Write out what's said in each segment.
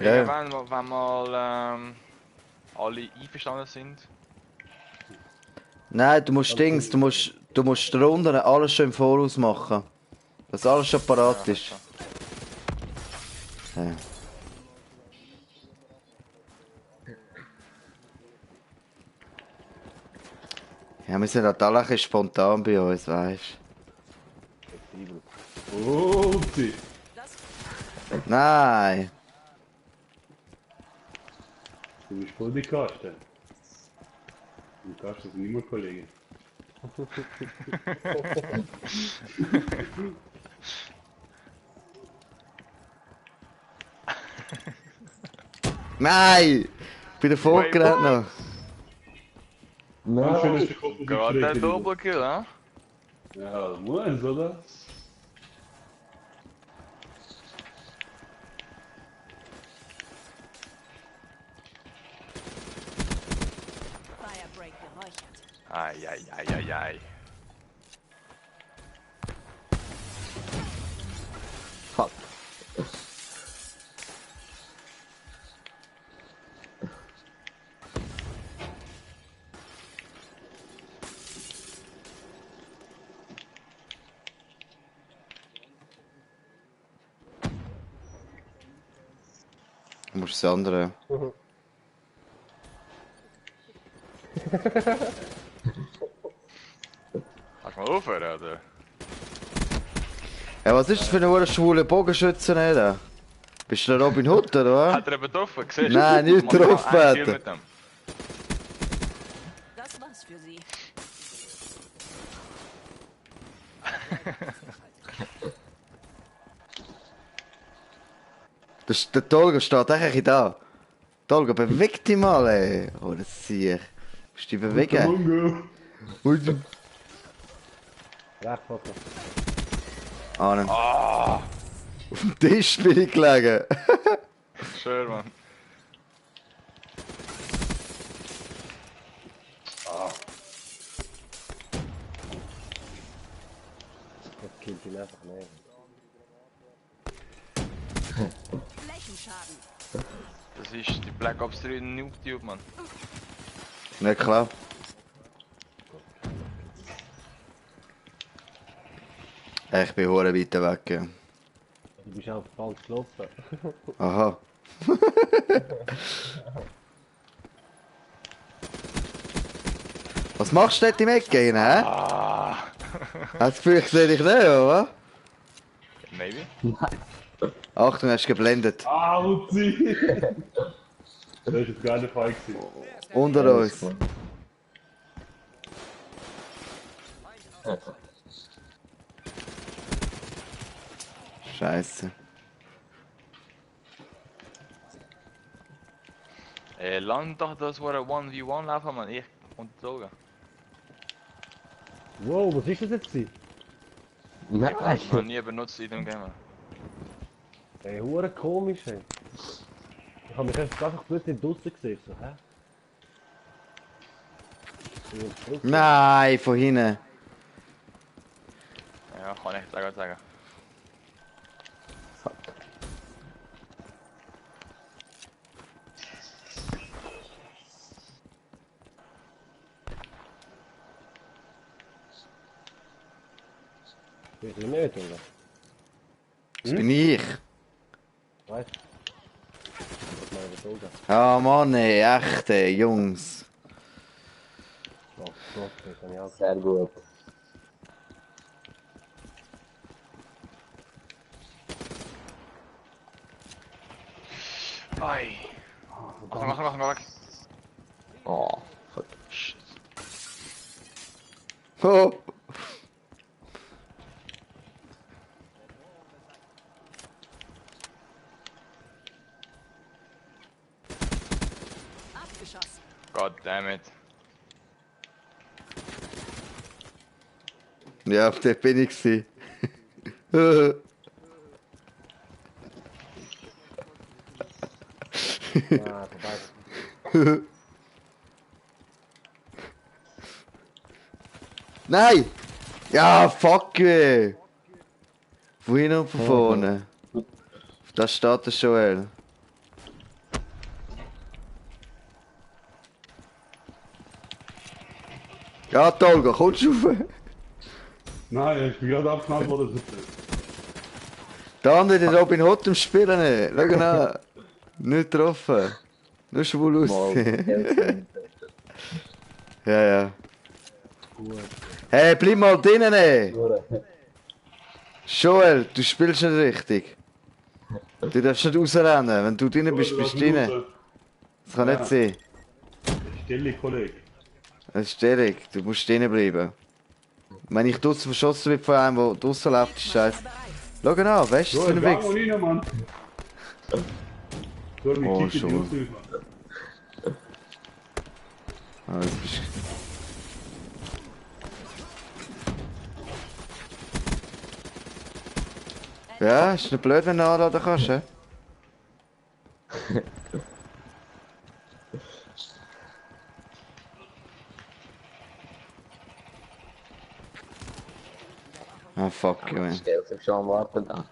Ja, Ja. irgendwann, wenn mal alle einverstanden sind. Nein, du musst Dings, du musst die Runden alles schon im Voraus machen. Dass alles schon parat Ja, ist. schon. Ja. Ja, wir sind halt alle ein bisschen spontan bei uns, weißt Flexibel. Oh, sie. du? Nein! Du bist voll die Kaste. Die Kaste sind immer Kollegen. Nein! Ich bin davor Wait, gerannt what? noch. Ganz schön, dass der Kopf Gerade der Doppelkill, hä? Ja, muss, oder? Firebreak geräuchert. Ei. Fuck. Du musst das andere. Kannst du mal aufhören, oder? Ja, was ist das für ein schwuler Bogenschütze, nicht? Bist du der Robin Hood, oder was? Hat er eben getroffen, siehst du? Nein, nicht Man kann getroffen, einen Kill Alter. mit dem. Das war's für sie. Der Tolga steht eigentlich da. Tolga, beweg dich mal, ey. Oh, das sehe ich. Musst dich bewegen. Mongo. Und... Recht, Vater. Ah, nein. Ah, Auf dem Tisch bin ich gelegen. schön, Mann. Das killt ihn einfach nicht. Flächenschaden. Das ist die Black Ops 3 Noob Tube, Mann. Na klar. Ich bin hure weit weg. Ja. Du bist auch falsch gelaufen. Aha. Was machst du dort im Ecke hin, hä? Ah, Hast du das Gefühl, ich sehe dich nicht, oder? maybe. Achtung, hast du geblendet. Auzi! Das ist jetzt gar nicht Fall gewesen. Unter uns. Scheiße. Lang doch das war ein 1v1 laufen, Mann. Ich und die Drogen. Wow, was ist das jetzt gewesen? Nein. Noch nie benutzt in dem Game. Ey, hure komisch, ey. Ich hab mich einfach plötzlich draussen gesehen, so, hä? Nein, von hinten. Ja, kann ich sagen. Ich bin nicht, oder? Das bin ich. Weißt du? Ich meine, was soll das? Ja, Mann, ey, echt, ey, Jungs. Oh Gott, das kann ich auch Sehr gut. Ei. Mach weg. Oh, fuck. Shit. Oh. Abgeschossen. God damn it. Ja, auf der bin ich gewesen. Ah, vorbei. Nein! Ja, fuck, ey. Wohin und von vorne? Da steht der Joel. Ja, Tolga, kommst du rauf? Nein, ich bin gerade abgeknallt worden. Der andere, der Robin Hood am Spielen. Schau ihn an. Nicht getroffen. Nur schwul Mal, aussehen. Ja, ja. Hey, bleib mal drinnen! Joel, du spielst nicht richtig. Du darfst nicht rausrennen. Wenn du drinnen bist, bist du drinnen. Das kann nicht sein. Stille, Kollege. Das ist schwierig. Du musst drinnen bleiben. Wenn ich draussen verschossen werde von einem, der draussen läuft, ist scheiße. Schau ihn an, weißt du, So, so ein gang Weg. rein, Mann. So, mit Oh, Kiki, die schon. Jungs nicht, Mann. Ah, jetzt bist ja, ist nicht blöd, wenn du anladen kannst, hä? Ah, fuck you, man. Stell sich schon am Warten da.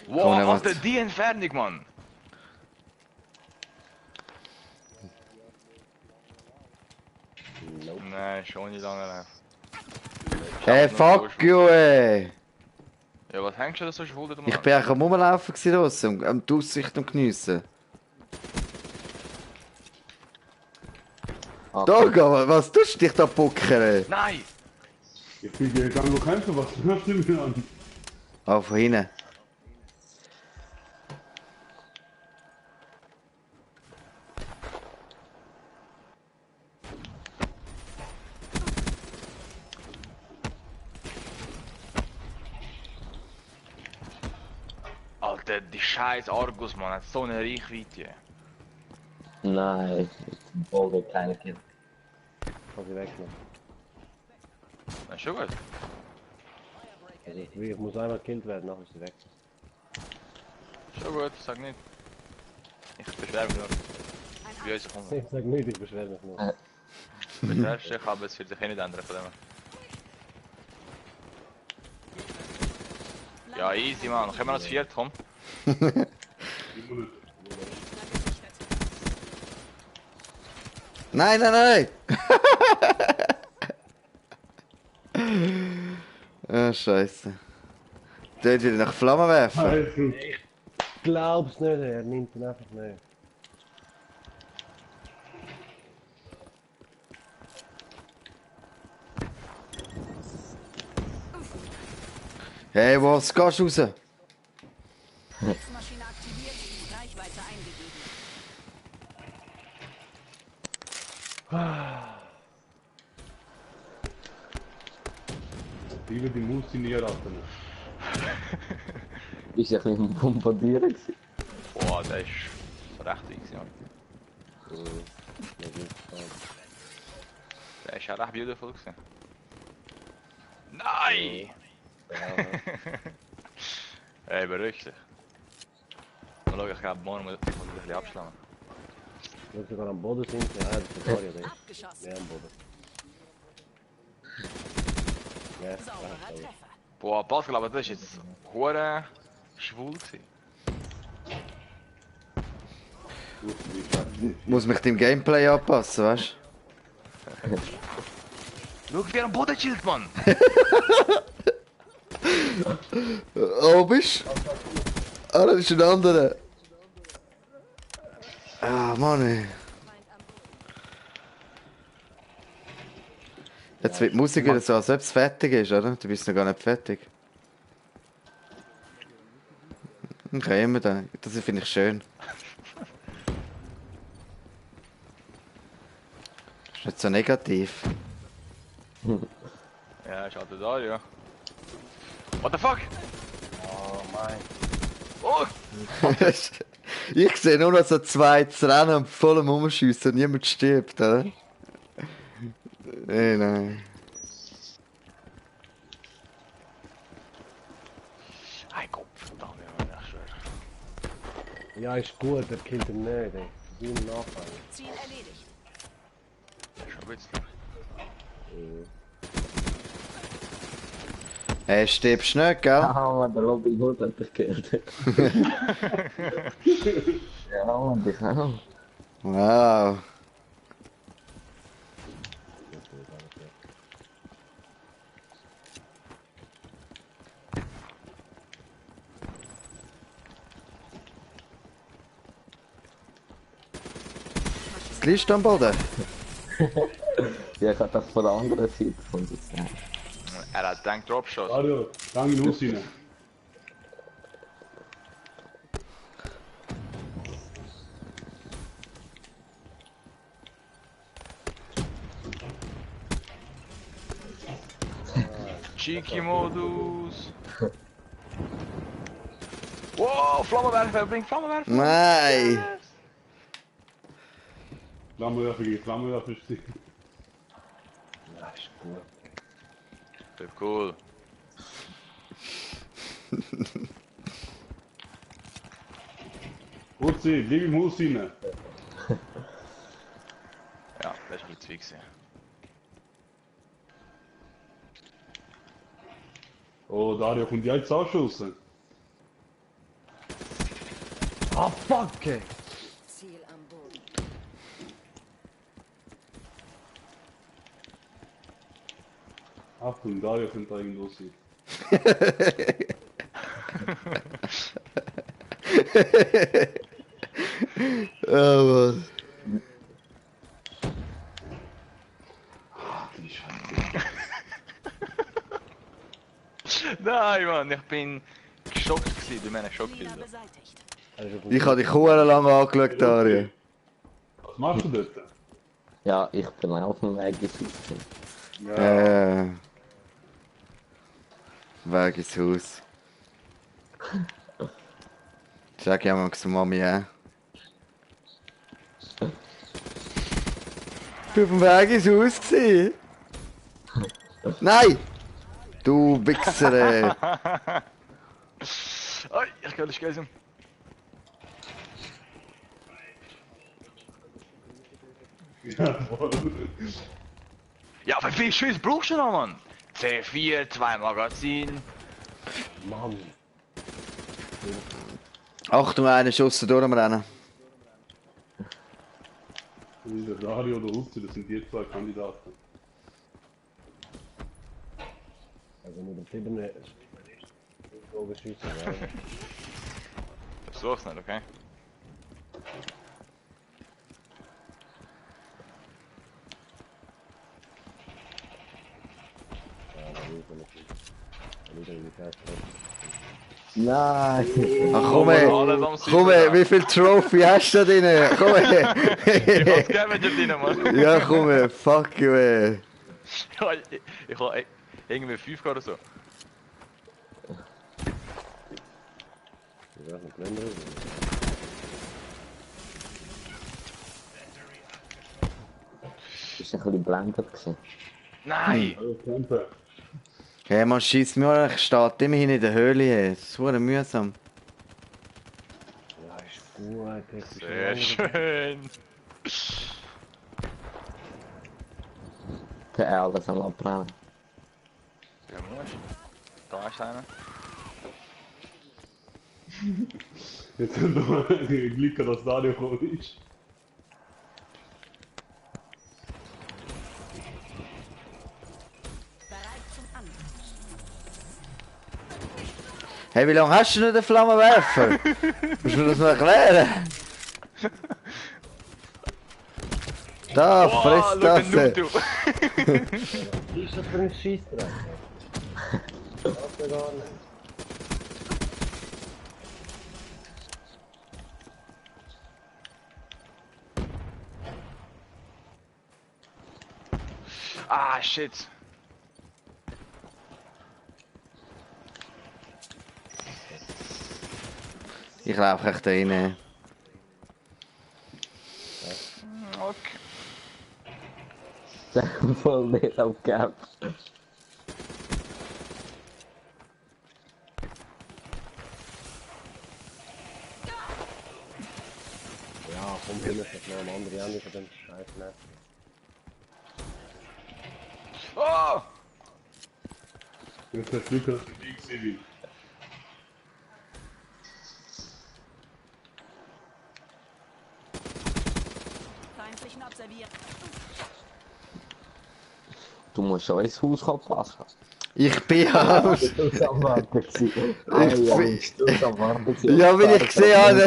Wow, Komm, er Alter, macht- die Entfernung, Mann. Nein, schon nicht lange rein. Hey, fuck you, ey! Ja, was hängst du da so schwul, Mann? Ich bin eigentlich am Rumlaufen draussen, am die Aussicht und geniessen. Tolga, was tust du dich da puckern? Nein! Ich bin gegangen, wo kämpfen, was hörst du mir an? Ah, von hinten. Alter, die scheiß Argus, Mann, hat so eine Reichweite. Nein, Boulder, kleine Kind. Kann sie wegnehmen. Das ist schon gut. Ich muss einmal gekillt werden, nachher ist sie weg. Schon gut, sag nicht. Ich beschwere mich nur. Wie uns kommt. Ich sag nicht, ich beschwere mich nur. Beschwerst dich, aber es wird sich eh nicht ändern von dem. Ja, easy, Mann. Können wir noch das vierte kommen? Nein, nein, nein! Ah, scheiße. Dort wieder nach Flammen werfen. Also, Ich glaub's nicht, er nimmt ihn einfach nicht. Hey, was gehst du raus? Schutzmaschine aktiviert, Reichweite eingegeben. liebe die Mus in ihr Ratten. Ist ja ein bisschen bombardiert gewesen. Boah, der ist recht easy, Mann. Der ist ja recht beautiful gewesen. Nein! Ey, beruhig dich. Mal schauen, ich glaube, morgen muss ich ein bisschen abschlagen. Wenn sie sogar am Boden sind, ja, das ist Dario, der ist Abgeschossen. mehr am Boden. Ja, Sauberer Treffer. Boah, Pascal, aber das ist jetzt hure schwul gewesen. Muss mich dem Gameplay anpassen, weißt Schau, wie er am Boden chillt, Mann! du? Oh, bist du? Ah, das ist ein anderer. Ah, Mann, ey. Jetzt wird die Musik wieder so, als ob es fertig ist, oder? Du bist noch gar nicht fertig. Okay, immer da. Das finde ich schön. Ist nicht so negativ. Ja, ist halt da, ja. What the fuck? Oh mein. Oh! Ich sehe nur noch so zwei zu rennen und voll am Umschiessen und niemand stirbt, oder? Nein. Ein Kopf, verdammt, Mann, ich schwöre. Ja, ist gut, er killt ihn nicht, ey. Du ihn nachfallen. Ziel erledigt. Der ist schon gut. Stirbst nicht, gell? Ah, man, der Robin Hood hat dich gehört. Ja, man, dich auch. Wow. Das Licht am Boden. Ja, ich hab das von der anderen Seite gefunden. Er hat gedacht, Dropshots. Dario, gang in Haus rein. Cheeky-Modus. Wow, Flammenwerfer, bring Flammenwerfer. Nein. Flammenwerfer gegen Flammenwerfer stehen. Ja, ist gut. Sehr cool. Urzi, bleib im Haus rein. Ja, das ist ein bisschen zu gewesen. Oh, Dario, kommt die jetzt auch raus? Ah, fuck! Ey. Ziel am Boden. Achtung, Dario könnte da irgendwo sein. Oh Mann. Ach, die Scheiße. Nein, Mann, ich bin geschockt gewesen bei meinen Fehler Schockbildern. beseitigt. Also gut. Ich habe dich lang angeschaut, Dario. Was machst du dort? Ja, ich bin auf dem Weg ins Haus. Weg ins Haus. Sag ja mal zu Mami, ja. Ich bin auf dem Weg ins Haus gewesen. Nein! Du Wichser, ey. Ai, ich kann nicht gelesen. Ja, voll. Ja, aber wie viel Schuss brauchst du noch, Mann? C4, 2 Magazin. Mann. Achtung, einen Schuss durch am Rennen. Der Dario oder Urzi, das sind die zwei Kandidaten. Also mit dem 7 so beschießen, ja. Versuch's nicht, okay? Nein! Ach komm ey, Alles am komm ey, wie viel Trophy hast du da drin? Komm Ich ey. hab's Scavenger drin, Mann. Ja komm ey, fuck you ey. Ja, ich hab irgendwie 5 oder so. Ich weiß nicht, Länder. Ich war ein bisschen blendet gewesen. Nein! Hallo, Camper. Hey man schießt mir an, ich stehe immerhin in der Höhle ey. Das ist super mühsam. Ja, ist gut. Das ist Sehr lang. schön. Der Ärger am Abbrennen. Ja, musst. Da ist einer. Jetzt haben wir mal Glück, dass Dario gekommen ist. Bereit zum Angriff. Hey, wie lange hast du noch den Flammenwerfer? Musst du mir das mal erklären? Da, friss das ey. du. Was ist das für ein Scheissdreck? Das geht ja gar nicht. Ah, shit. Ich laufe echt da rein. Okay. Voll nicht auf Cap. Ja, komm, wir müssen noch am anderen Ende von dem Scheiß nehmen. Oh! Jetzt hast du Glück, dass du die gesehen bin. Feindlichen observiert. Du musst schon ins Haus passen. Ich bin aus. Du bist am Warten gewesen. Ich Du bist am Warten gewesen. Ja, wenn ich gesehen habe.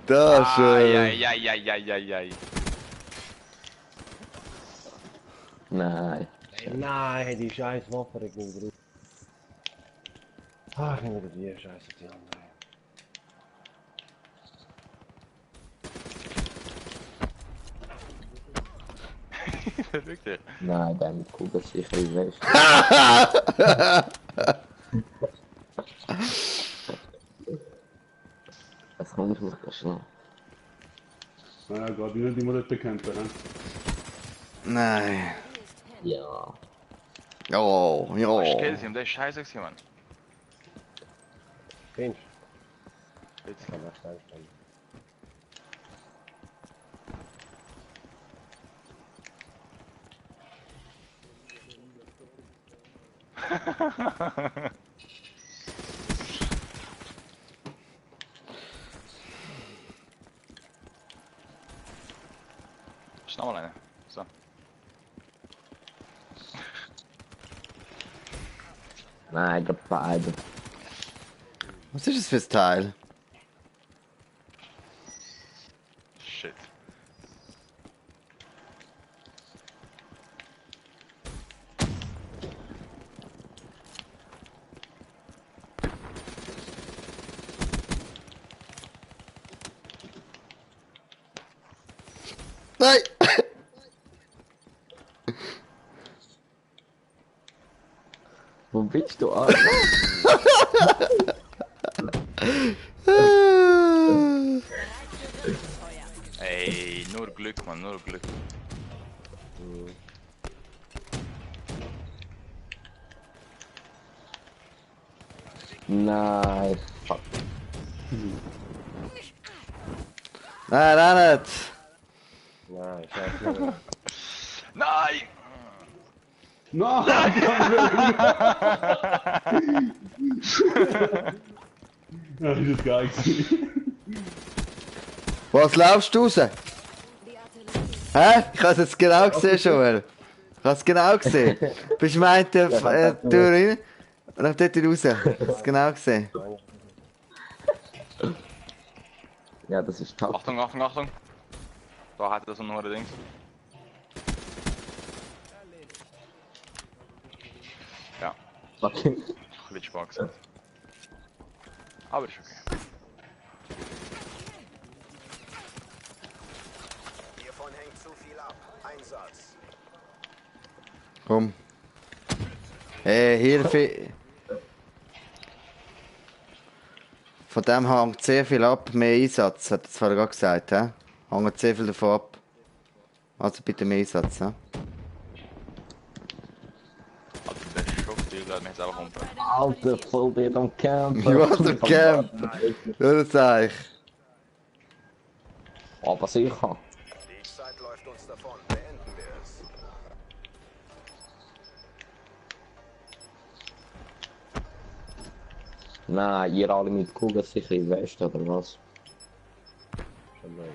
Das ist. Eieieiei. Nein. Nein, die scheiß Waffe ich nicht drauf. Ah, ich nehme die scheiße die andere. Wirklich? Nein, dann Kugel sicher weg. Es kommt mich schnell. Naja, gerade nicht immer dort kämpfen, ne? Nein. Ja. Oh, Oh, ja. Skellsim, der ist scheiße gewesen, Mann. Kennst Jetzt. du? Kann man schnell stellen. Ist nochmal eine. So. Nein, der beide. Was ist das für ein Teil? Shit. Nein! Wo bist du, Alter? Ey, nur Glück, Mann, nur Glück. Nein, fuck. Nein, nein, nicht. Nein, scheiße nicht. Nein! Nein! Das ist geil gewesen. Was laufst du raus? Die Artillerie. Hä? Ich hab's jetzt genau gesehen, Joel. Ich hab's genau gesehen. Bist du meint der Tür rein und dann dort raus. Ich hab's genau gesehen. Ja, das ist tough. Achtung, Achtung, Achtung! Da hat er so noch ein Dings. Ja, Fucking. Glitchbox. Aber ist okay. Hiervon hängt zu viel ab. Einsatz. Komm. Hey, Hilfe. Von dem hängt sehr viel ab, mehr Einsatz, hat er zwar gerade gesagt, hä? Hängt sehr viel davon ab. Also bitte mehr Einsatz, hä? Also der Schockdeal, der hat mich jetzt einfach umbringen. Alter, voll dir am Camp. Was im Camp? Nur das sag ich. Aber sicher. Die Zeit läuft uns davon. Beenden wir es. Nein, ihr alle mit Kugel sicher in West, oder was? Schon mal, ja.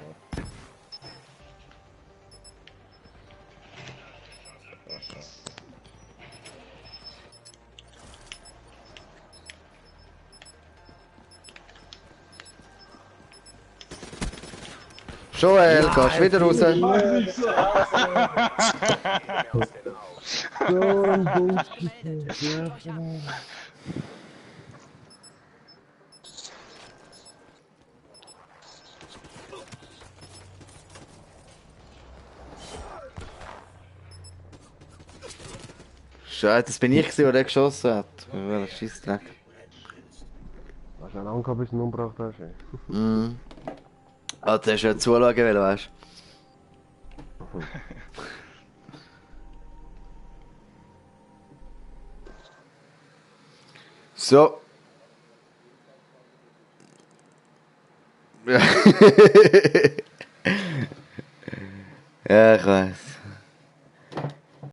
Joel, gehst wieder raus? So ein Bullshit. Ja, genau. Scheiße, das bin ich gewesen, der den geschossen hat. Welcher Scheissdreck. Hast du einen angehabt, bis du ihn umgebracht hast? Ey? Mhm. Also, du hast ja zuschauen wollen, weißt du? So. Ja. Ja, ich weiß.